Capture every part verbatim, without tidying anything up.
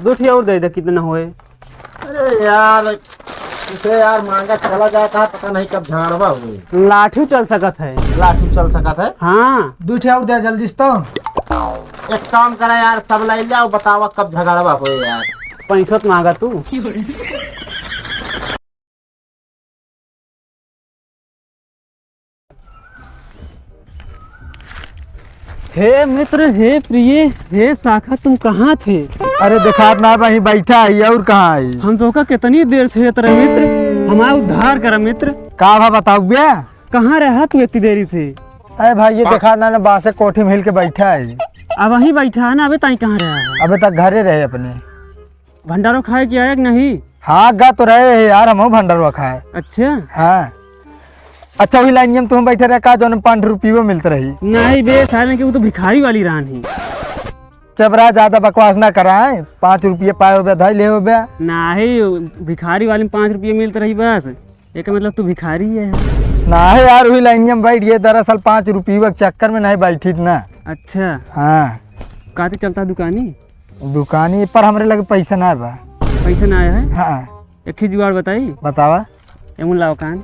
दो ठे और दे दे, कितना होए? अरे यार, इसे यार मांगा चला जाए, कहाँ पता नहीं कब झगड़वा होए। लाठी चल सकत है। लाठी चल सकत है? हाँ। दो ठे और दे जल्दी से तो। एक काम करा यार, सब लाई ले आओ, बतावा कब झगड़वा होए यार। पैसो तो मांगा तू। हे मित्र, हे प्रिय, हे शाखा, तुम कहाँ थे? अरे देखात ना, वहीं बैठा है, और कहाँ है? हम तोहका कितनी देर से हेत रहे मित्र, हमारा उद्धार करा मित्र। का भा बताऊ बे? कहाँ रहा तू इतनी देरी से? अरे भाई, ये देखात ना, ना बासे कोठी में हिल के बैठा है। अब वहीं बैठा है ना, अबे ताई कहाँ रहा है? अबे तक घरे रहे अपने। भंडारो खाए के आया कि नहीं? हाँ, गा तो रहे हैं यार, हमहू भंडारो खाए। अच्छा। हाँ। अच्छा, वही लाइन में तुम बैठे रहे का, जौन पाँच रुपये मिलत रही? नहीं बे, साले के वो तो भिखारी वाली रान ही। चबरा, ज्यादा बकवास ना कराए, पाँच रुपये पाए हो बे, धाई ले हो बे। नहीं, भिखारी वाली में पाँच रुपये मिलत रही बस। एक मतलब तू भिखारी है। नहीं यार, वही लाइन में बैठ गए, दरअसल पाँच रुपये के चक्कर में नहीं बैठी ना। अच्छा। हाँ। काते चलता दुकानी? दुकानी पर हमरे लगे पैसा ना बा। पैसा ना आया है? हाँ। एक ही जुगाड़ बताई। बतावा। एमुन लाओ कान।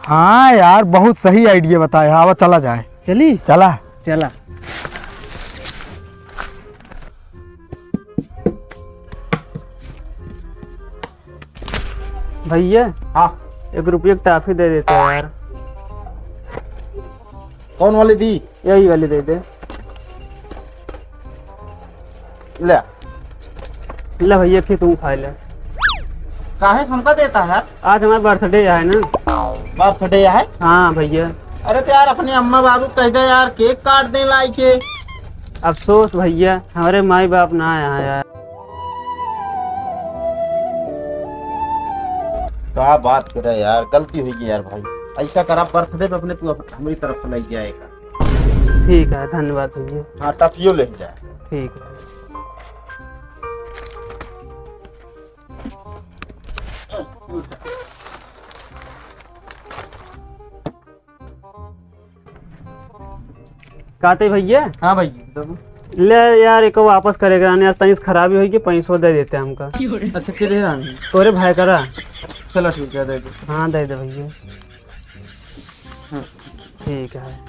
हाँ यार, बहुत सही idea बताए। आवा, चला जाए। चली? चला। चला। भैया। हाँ। एक रुपये की टाफी दे देते यार। कौन वाली दी? यही वाली दे दे। ले। ले भैया, फिर तू खा ले। काहे हमका देता है यार? आज हमारा birthday है ना। Birthday है? हाँ भैया। अरे तो यार, अपने अम्मा बाबू कह दे यार, cake काट दे लाई के। अफसोस भैया, हमारे माई बाप ना आया यार। का बात करे यार, गलती हुई गई यार भाई। ऐसा करा, birthday पे अपने तू अप-, हमारी तरफ से ले जाएगा। ठीक है, धन्यवाद भैया। हाँ, टफियो ले जा। ठीक है। काते भैया? हाँ भैया। ले यार, एको वापस करे के रहने, आज तनी से खराबी होई कि पैसो दे देते हमका। अच्छा, के दे रहने? तोरे भाई करा। चलो ठीक है, दे दे। हाँ, दे दे भैया। हाँ। ठीक है।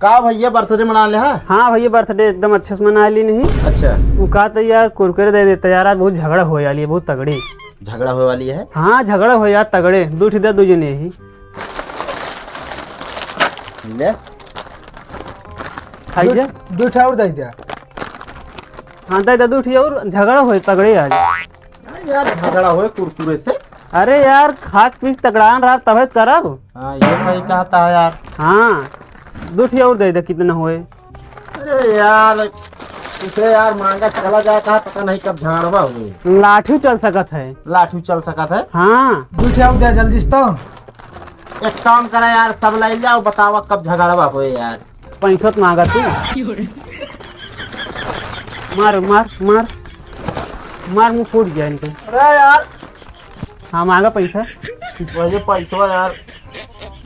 का भैया, birthday मना ले हा? हाँ भैया, birthday एकदम अच्छे से मना ली नहीं। अच्छा। वो का तो यार कुरकुरे दे देता यार, आज बहुत झगड़ा होए वाली है, बहुत तगड़ी। झगड़ा होए वाली है? हाँ, झगड़ा होए यार तगड़े, दो ठे दे दो जने ही। ले। खाई दो, जा। दो ठे और दे दे। हाँ, दे दे दो ठे और, झगड़ा होए तगड़े आज। हाँ यार, झगड़ा होए कुरकुरे से। अरे यार, खात पीत तगड़ान रहा तबे करब। हाँ, ये सही कहता है यार। हाँ, दो ठे और दे दे, कितना होए? अरे यार, इसे यार मांगा चला जाए, कहाँ पता नहीं कब झाड़वा हुए। लाठी चल सकत है। लाठी चल सकत है? हाँ। दो ठे और दे जल्दी से तो। एक काम करा यार, सब लाई जाओ, बतावा कब झगड़वा होए यार। पैसा तो मांगा तू। मार, मार, मार। मार, मुंह फूट गया इनके। अरे यार। हाँ, मांगा पैसा। वही पैसवा यार।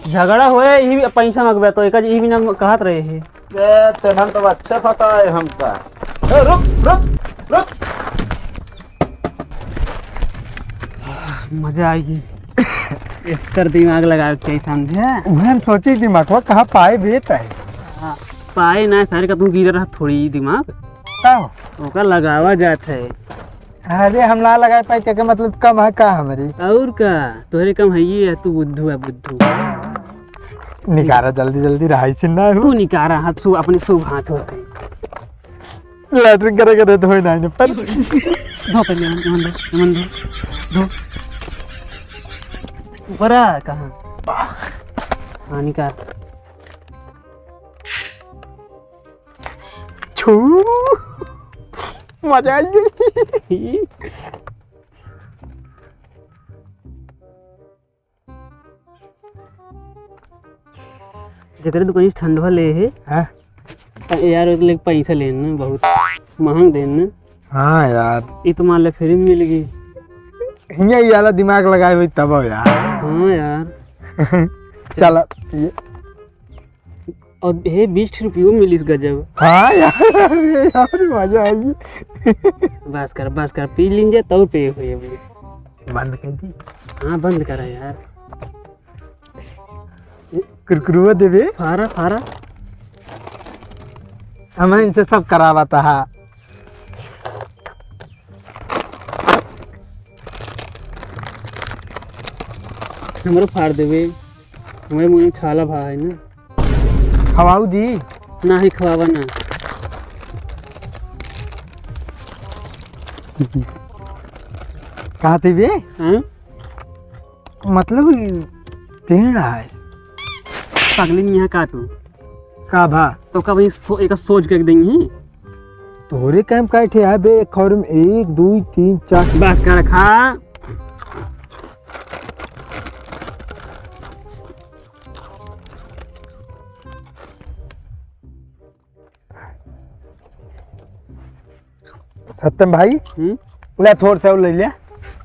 झगड़ा होए, यही पैसा मांगबे तो एक यही भी ना कहत रहे हैं। ए, तेहन तो अच्छे फंसाए हमका। ए, रुक, रुक, रुक। मजा आएगी। एकर दिमाग लगावे के चाहिए, समझे? उहे हम सोची, दिमागवा कहाँ पाए बेत है। हाँ, पाए ना, सारे का तू गिरे रहा थोड़ी दिमाग। का हो? ओकर लगावा जात है। अरे, हम ना लगाए पाए, के, के मतलब कम है का हमरी? और का? तोहरे कम है ये है, तू बुद्धू है, बुद्धू। निकारा जल्दी जल्दी, रहाई से ना हो। तू निकारा हाथ सु-, अपने शुभ हाथ होते। लैट्रिन करे करे धोए ना इन्हें पर। धो पहले, एमन, एमन धो, एमन धो, धो। ऊपर आ, कहाँ? हाँ, निकाल। छू। मजा आ गई। जेकरे दुकान से ठंडवा ले है। हाँ। त यार, ओकरे लिए पैसा लेन ना, बहुत महंग देन ना। हाँ यार। ई तो मान ले, फ्री में मिल गई। हियाँ ये वाला दिमाग लगाए हुई तब हो यार। हाँ यार। चला, ये। और हे, बीस रुपयो मिलिस गजब। हाँ यार, अरे यार, मजा आई। बस कर, बस कर, पी लीजिए, तब पे हुई अभी। बंद कर दी। हाँ, बंद करा यार। ये कुरकुरुआ देबे? फारा, फारा। हम इनसे सब करावत हा। हमरो फाड़ देबे। हमारे मुँह में छाला भा है ना। खवाऊ जी? नाही, खवावा ना। कहाँ थे बे? हाँ? मतलब, ई टेढ़ है। पगली नहीं है का तू? का भा? तो का वही सो-, एक सोच के देंगे। तोरे काम का ठे है बे, एक खौर में एक, दुई, तीन, चार। बस कर खा। सत्यम भाई, हम्म? ले थोड़ सा और ले ले।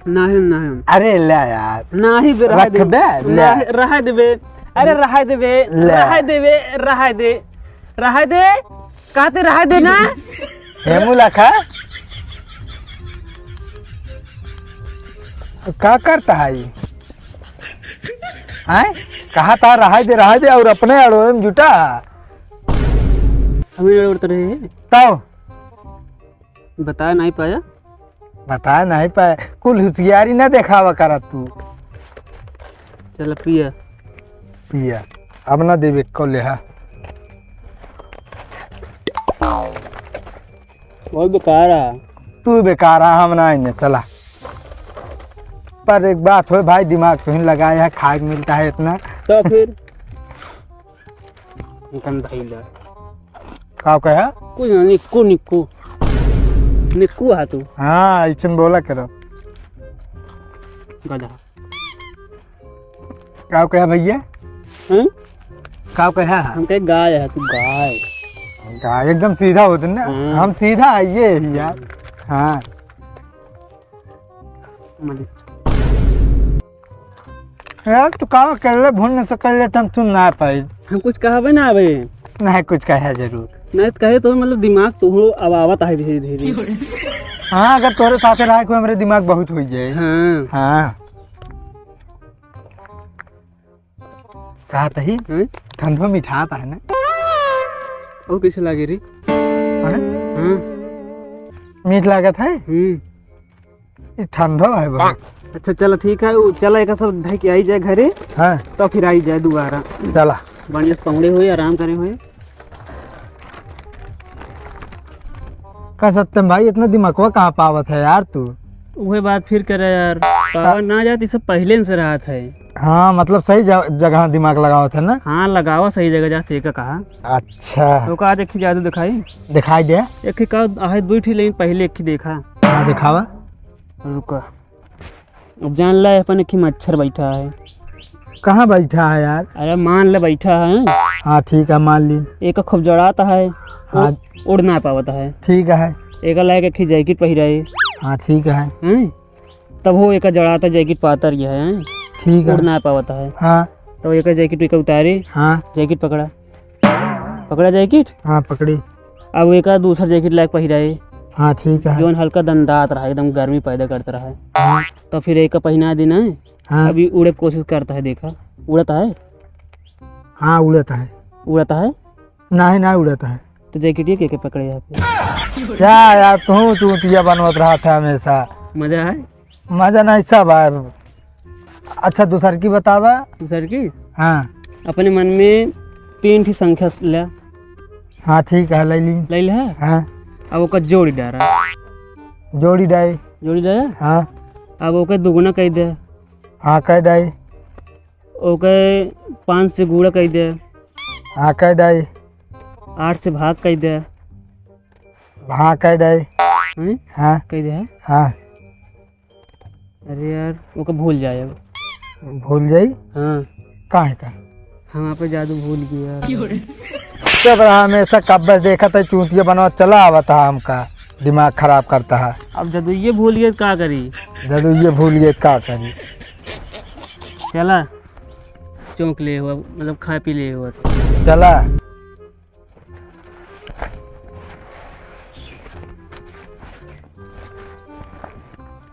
नहीं, नहीं। अरे ले यार। नहीं बे, रहे रख दे। बे, ले। नहीं, रहे दे बे। अरे रहे दे बे, ले। रहे दे बे, रहे दे। रहे दे। कहते रहे दे ना। हेमू लखा। का करता है ये? हैं? कहा था रहे दे, रहे दे और अपने अड़ोए में जुटा। हमें अड़ोए तो रहे हैं। तब? बता नहीं पाया। बता नहीं पाया। कुल होशियारी ना देखावा करा तू। चल पिया। पिया। अब ना देबे को ले हा। बहुत बेकार है। तू बेकार है, हम ना आएंगे, चला। पर एक बात हो भाई, दिमाग तो ही लगाया है, खाए के मिलता है इतना। तो फिर? निकन धइल। का कहे? कुछ ना, निक्कू, निक्कू। निक्कू हा तू। हाँ, ऐसे में बोला करो। गधा। का कहे भैया? हम्म? का कहे? हम कहे गाय है तू, गाय। गाय एकदम सीधा होते ना। हाँ। हम सीधा है ये ही यार। हाँ। मलिक। यार, तू का कर ले, भूल न सकल ले, त हम सुन ना पाई। हम कुछ कहबे ना आवे। नहीं, कुछ कहे जरूर। नहीं त कहे तो मतलब दिमाग तो हो, अब आवत है धीरे धीरे। हाँ, अगर तोरे साथे रहे कोई, हमरे दिमाग बहुत हो जाए। हाँ। हाँ। कहत ही, हैं? ठंडो मिठात है ना? और कैसे लागे रे? हाँ? हाँ। मीठ लागत है? हम्म। ई ठंडो है बहुत। अच्छा, चला, ठीक है, उ, चला, एक सब धइ के आई जाए घरे, हाँ। तो फिर आई जाए दोबारा। चला। बढ़िया से पहुड़े हुए, आराम करे हुए। का सत्यम भाई, इतना दिमागवा कहाँ पावत है यार तू? उहे बात फिर करे यार, पावर ना जात, ई सब पहिले से रहत है। हाँ, मतलब सही ज-, जगह दिमाग लगावत है ना? हाँ, लगावा सही जगह जाके, का कहा। अच्छा। तो का आज एक ही जादू दिखाई? दिखाई दे। एक ही का आहे, दुई ठी, लेकिन पहिले एक ही देखा। हाँ, दिखावा। रुका, अब जान ले, अपन एक ही मच्छर बैठा है। कहाँ बैठा है यार? अरे मान ले बैठा है। हाँ, ठीक है, मान ली। एक खूब जड़ाता है, हाँ। उड़, उड़ ना पावत है। ठीक है। एक लायक एक ही जैकेट पहिरा है। हाँ, ठीक है। हैं? तब हो एक जड़ाता जैकेट पातर गया है, हैं? ठीक है। उड़ ना पावत है। हाँ। तो एक जैकेट एक उतारे, हाँ। जैकेट पकड़ा। पकड़ा जैकेट? हाँ, पकड़ी। अब एक दूसर जैकेट लायक पहिराए। हाँ, ठीक है। जौन हल्का दंदात रहा, एकदम गर्मी पैदा करत रहा। हाँ। तो फिर एक पहिना देना है। हाँ। अभी उड़े के कोशिश करता है, देखा। उड़ता है? हाँ, उड़ता है। उड़ता है? नहीं, नहीं उड़ता है। तो जैकेट ये के, के पकड़े यहाँ पे? क्या यार, तू चूतिया बनवत रहा था हमेशा। मजा है? मजा नहीं, सब है। अच्छा, दूसर की बतावा। दूसर की? हाँ। अपने मन में तीन ठी संख्या ले। हाँ, ठीक है, ले ली। ले ले है? हाँ। अब ओकर जोड़ी डारा। जोड़ी डाई। जोड़ी डारा? हाँ। अब ओके दुगुना कह दे। हाँ, कह डाई। ओके पाँच से गुणा कह दे। हाँ, कह डाई। आठ से भाग कह दे। हाँ, कह डाई। हैं? हाँ। कह दे है? हाँ। अरे यार, ओके भूल जाए अब। भूल जाई? हाँ। काहे का? हम आप जादू भूल गए यार। चुप रहा, हमेशा कब्बे देखत है, चूतिया बनवा चला आवत है हमका। दिमाग खराब करता है। अब जदुइये भूल गए का करी? जदुइये भूल गए का करी? चला, चौंक ले हो, मतलब खा पी ले हो। चला।